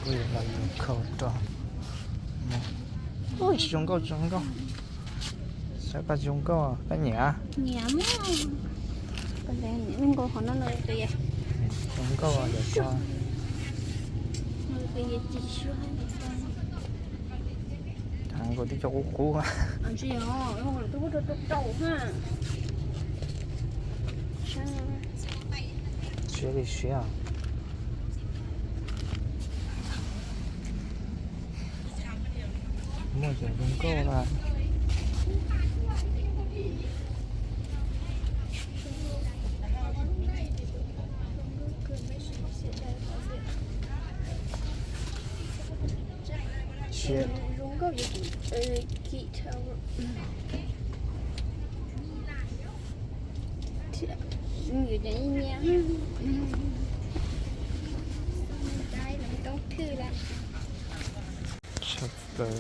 Ôi, là dùng khẩu trang. Ôi, dùng khẩu, dùng khẩu. Sao có dùng khẩu, có nhẹ? Nhẹ mà. Có lẽ mình có khó nó nói cái gì? Dùng khẩu là được sao? Nói cái gì chỉ số hay là sao? Thằng có tí cho cũ cũ á. Anh chị hả? Em không có tôi có trâu ha. Sao? Xíu đi xíu à. Mua kiểu dùng khẩu là shit. Sắp tới.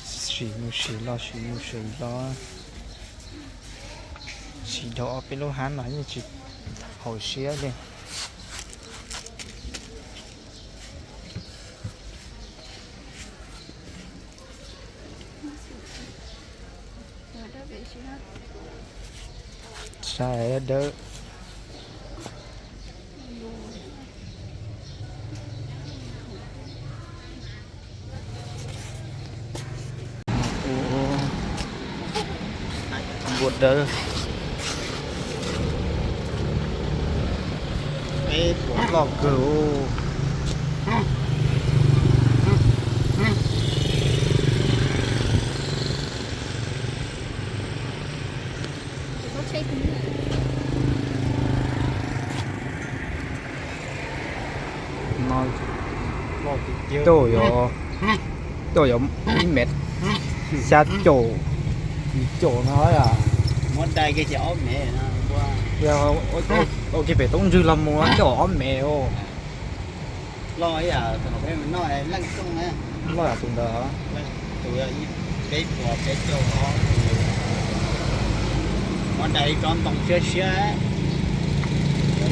Xỉ mù xỉ lo, xỉ mù xỉ lo. Xỉ đồ ôp bên lô hán nói như chị hậu xía đi. Sai đỡ. Ô, ô. Buat đỡ. Ê, buat lọc gửi. Tôi có, tôi có ít mệt. Xa chỗ, chỗ nói à. Muốn đây cái gì ốm mẹ nó qua. Giờ, ôi, ôi, ôi, cái bể tống dư lắm mua, chỗ ốm mẹ ô. Lo ya, tong be no e lang tong na. Lo ya tong da. Tong ya i pe po pe cho ho. Mo dai kon tong sia sia.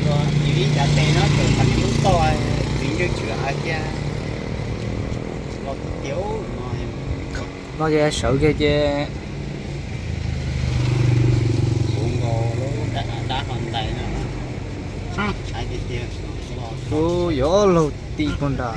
Lo i vi ya te no, to kan yu to ai, vin yu chu a kia. Lo ti tiu no e. Lo ya sau kia kia. Bungo lo da da kon dai no. Ai kia kia. Ôi, gió lầu tị con đà.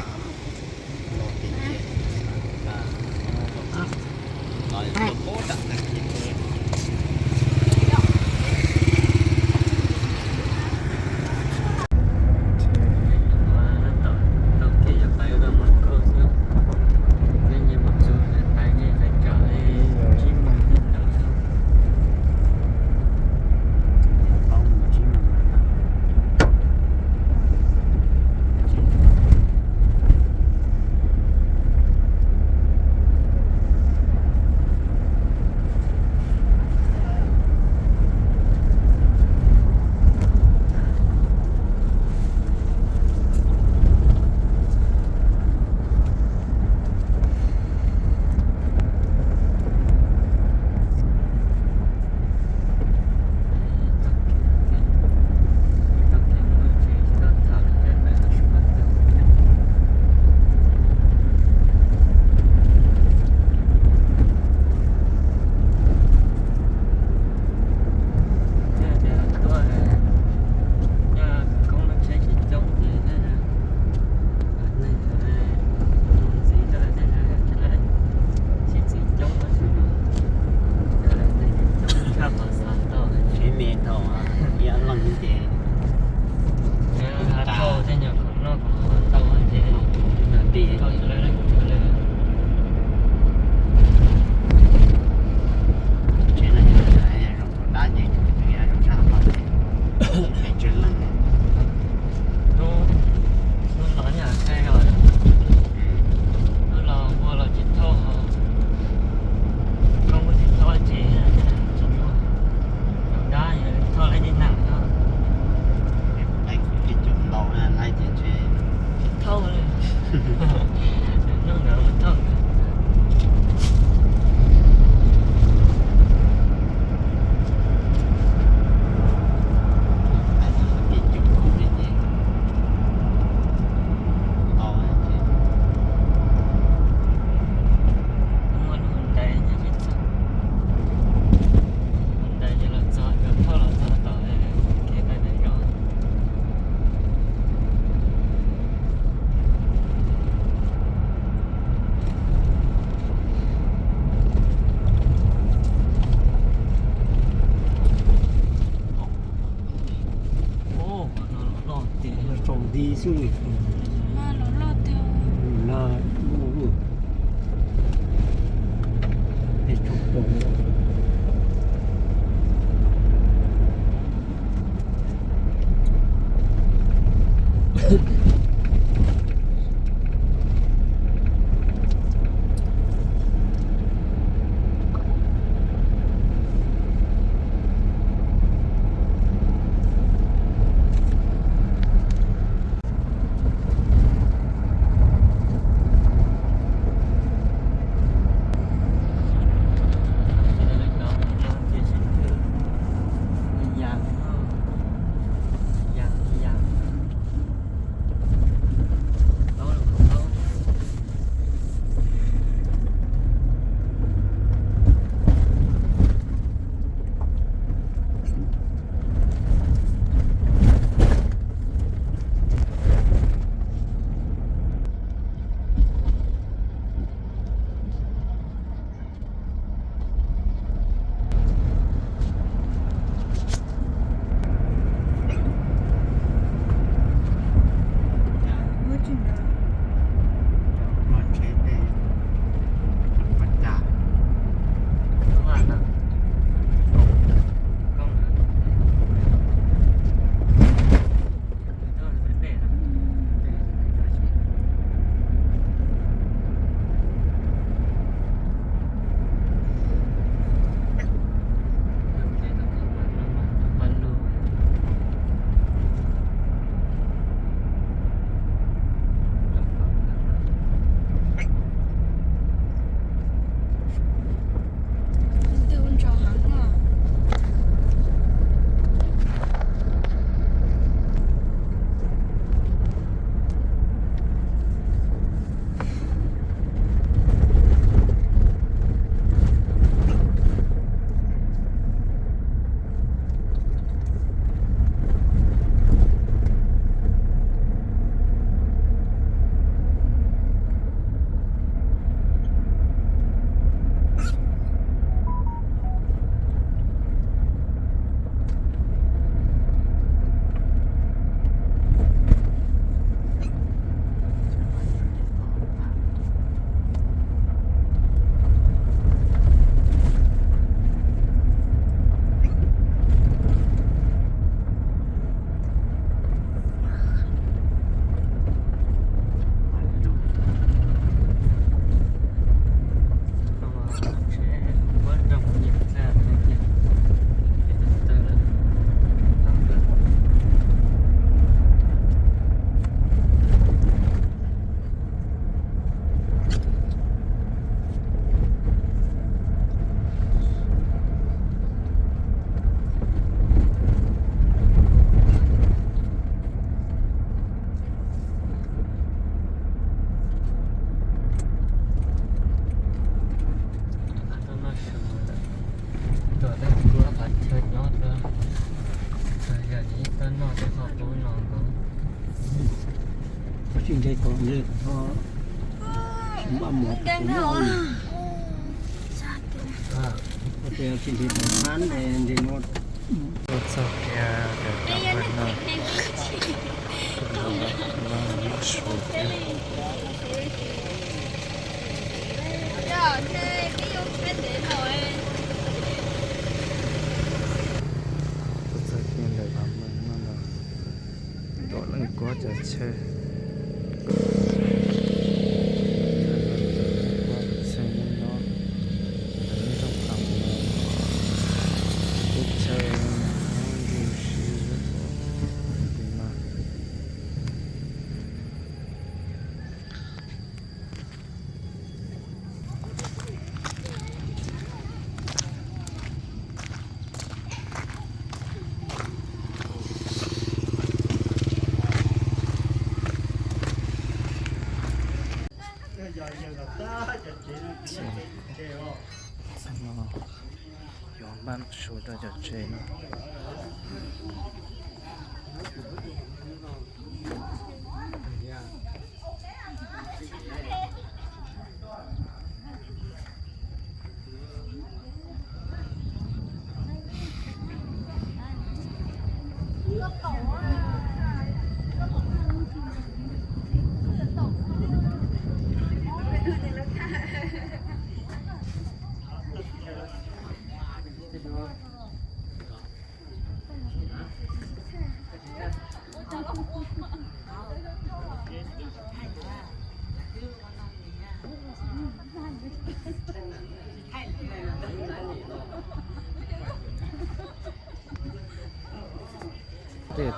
ຂອງດີສຸດ ມາໂລດໆ ເທິງ ນາ ເຮັດທຸກຄົນ.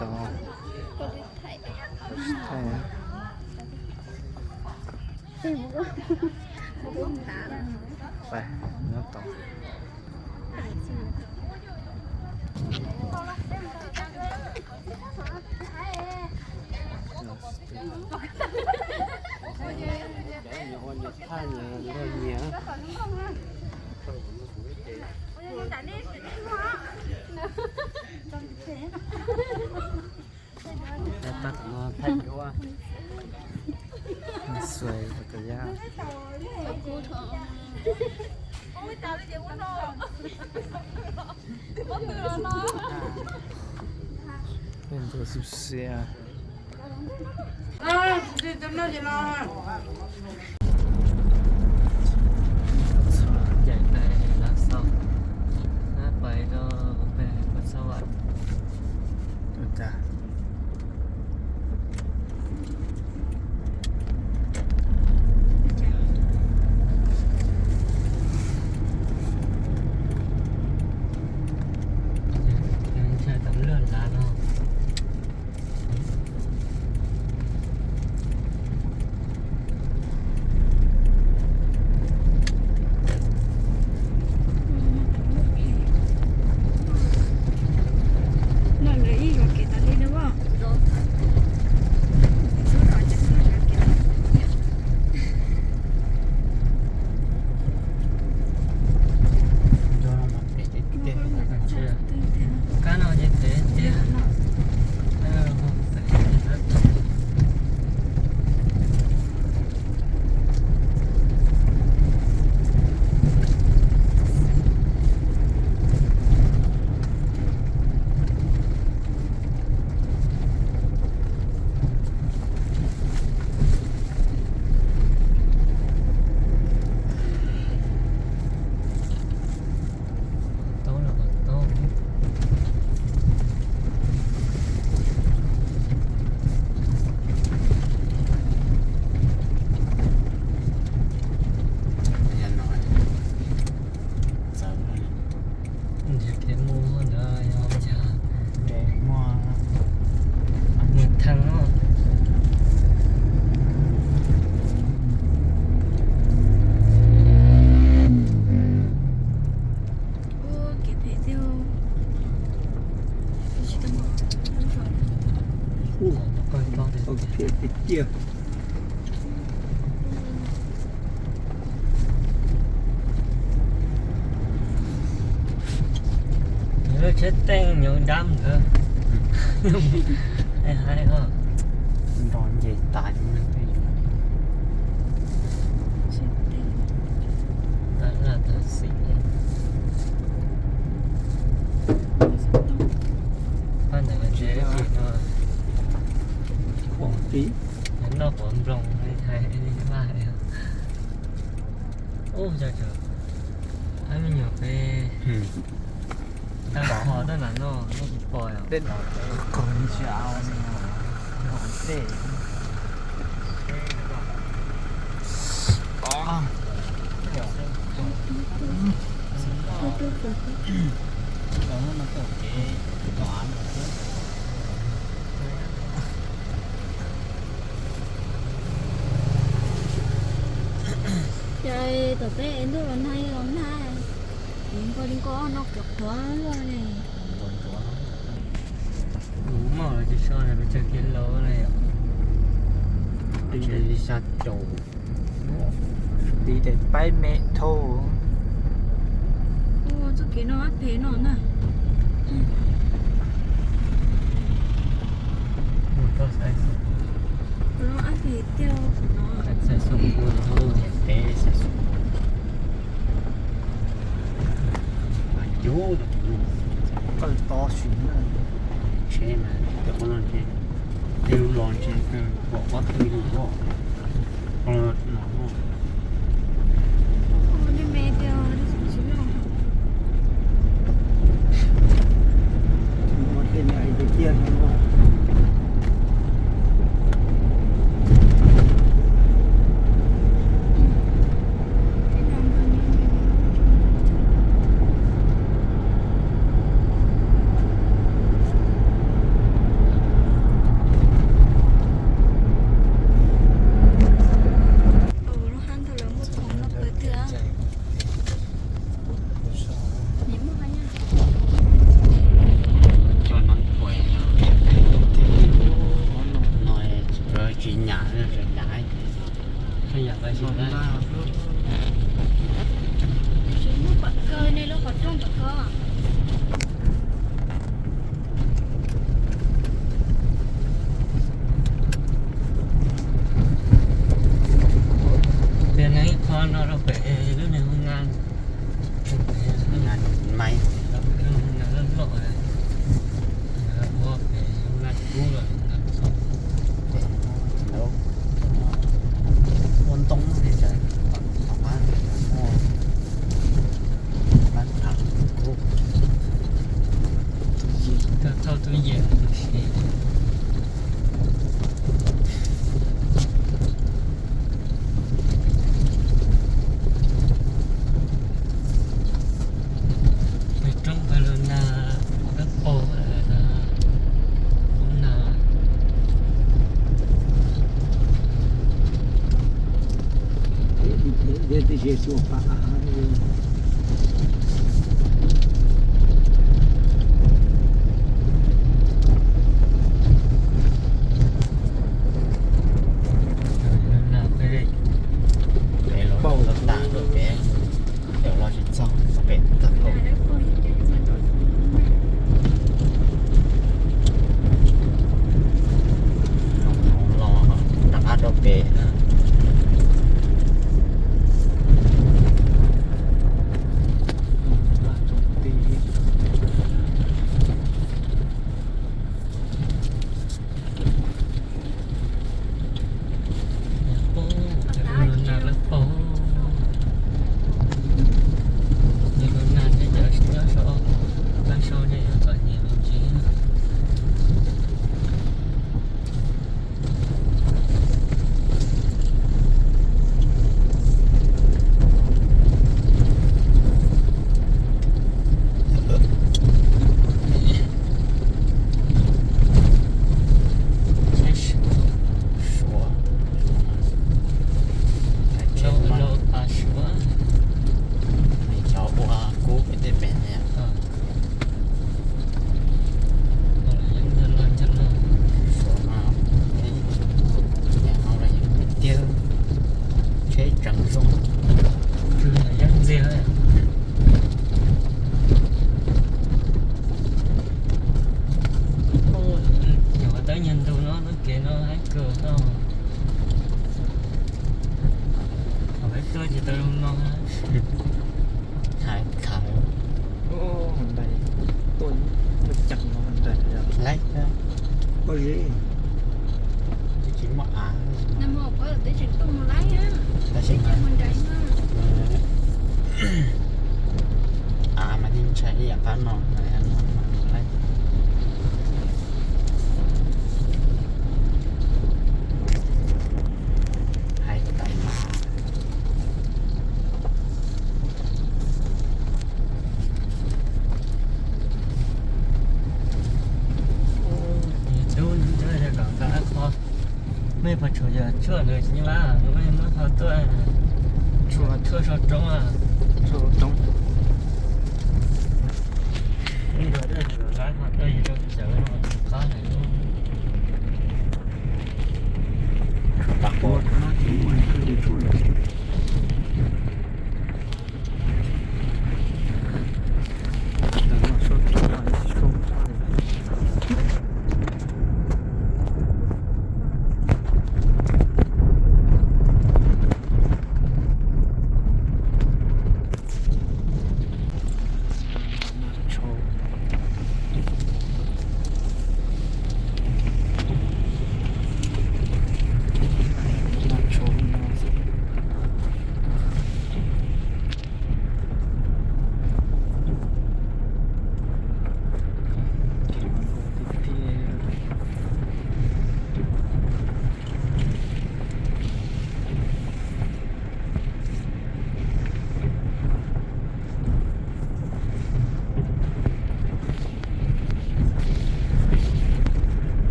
ຕໍ່ ໄປ ເຮົາຕໍ່ ແລ້ວຕັດມາແພັດຢູ່ວ່າ ມັນສວຍແລ້ວກໍຍາວ. ເປັນໂຕສິບເຊຍ. ໃຫຍ່ໄປລາວຊາວ ໜ້າໄປເນາະ ໄປນະຄອນສະຫວັນຈ້າ. ເອີ ເຊັດແຕ່ງຫຍັງດຳເດີ ໄອ້ໄຮເນາະ ນອນເຢັນຕາຍ ເຊັດແຕ່ງ ຕາລາດທາສີ ບ້ານໃດມັນເຈັບເນາະ ຂອງຕີ ນອກບອມບລອງ ໄທ ອັນນີ້ວ່າ ໂອ້ ເຈົ້າ ເຈົ້າ ອັນນີ້ຢູ່ໄປ ອືມ ຕາມຂໍຕົວນັ້ນເນາະ ມັນຊິປ່ອຍອອກ ເດັດອອກ ກ່ອນຈະເອົານີ້ ເອົາເຕະ ອໍ Trời, tao té em đứa anh hay lòng ha. Em coi đừng có nó kẹt khóa luôn nè. Ủa, mà là chỉ sao này, mà chơi kia lâu này. Đi đi xa chỗ. ດີແຕ່ໄປແມະໂທ ໂອ້ ຈຸກິນເນາະ ອັດເພເນາະນະ ອືມ ໂອ້ ຕ້ອງໃສ່ ເນາະ ອັດເພດຽວເນາະ ໃສ່ສົມບູນ ໂອ້ ແຕ່ໃສ່ສົມບູນ ມາຢູ່ ເປີດຕໍ່ຊິນ ເຊມາ ແຕ່ບໍ່ນອນເຊ ເດວລອນເຊ ບອກວ່າຄືຢູ່ບໍ່ ຍາເນາະ ຂະຫຍາຍ ຂະຫຍາຍໄປຊິໄດ້ ເອີ ໃນລົດກໍຈ້ອງຕະກອ ເປັນໄງຄອນເນາະ ເຮົາໄປຢູ່ໃນໂຮງງານ ງານໃໝ່ ເອີ ງານຫຼໍ່ເລີຍ ເອີ ບໍ່ໄປໂຮງງານກູເລີຍ ງານສອງ ໂອ້ ມັນຕ້ອງເຮັດໃດ ປະມານນັ້ນ ໂອ້ ມັນ ເຂົ້າຕູ້ເຢັນ ໄປຕົງໄປໂລນາ ແລ້ວໂປ ເອີ ນາ ໂລນາ ໂອ້ ມັນໄດ້ ໂອ້ຍ ບໍ່ຈັກວ່າມັນໄດ້ແລ້ວ ໄລ່ເດີ ໂອ້ຍ ຈະກິນໝາກອາ ນ້ຳໝອກກໍໄດ້ເປັນຕົ້ນໄລ່ອະ ໄດ້ເປັນມັນໄດ້ມາ ເອີ ອາ ມັນຍັງໃຊ້ອາການນອນໄດ້ນອນໄລ່ ໃຫ້ໄດ້ມາ.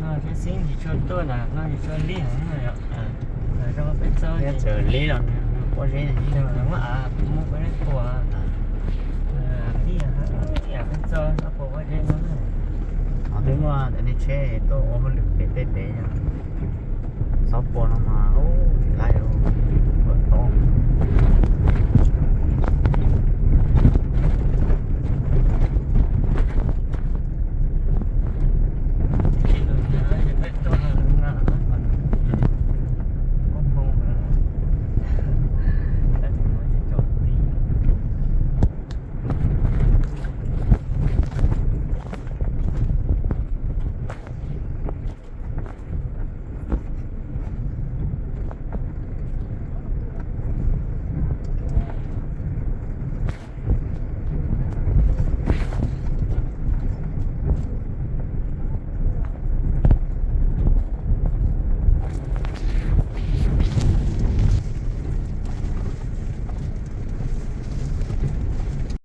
Nó sẽ xính thì cho tôi là nó thì cho lý hẳn rồi ạ. À. Là cho cái cháu thì cho lý là có lý là như thế mà nó mất à, mua cái đấy của à. À, lý hả? ເຊໂຕໂອ ມັນລຶກເຕະເຕະຫຍັງ ຊາວປອນອອກມາ. ໂອ້ ຫຼາຍໂອ ເບິ່ງຕ້ອງ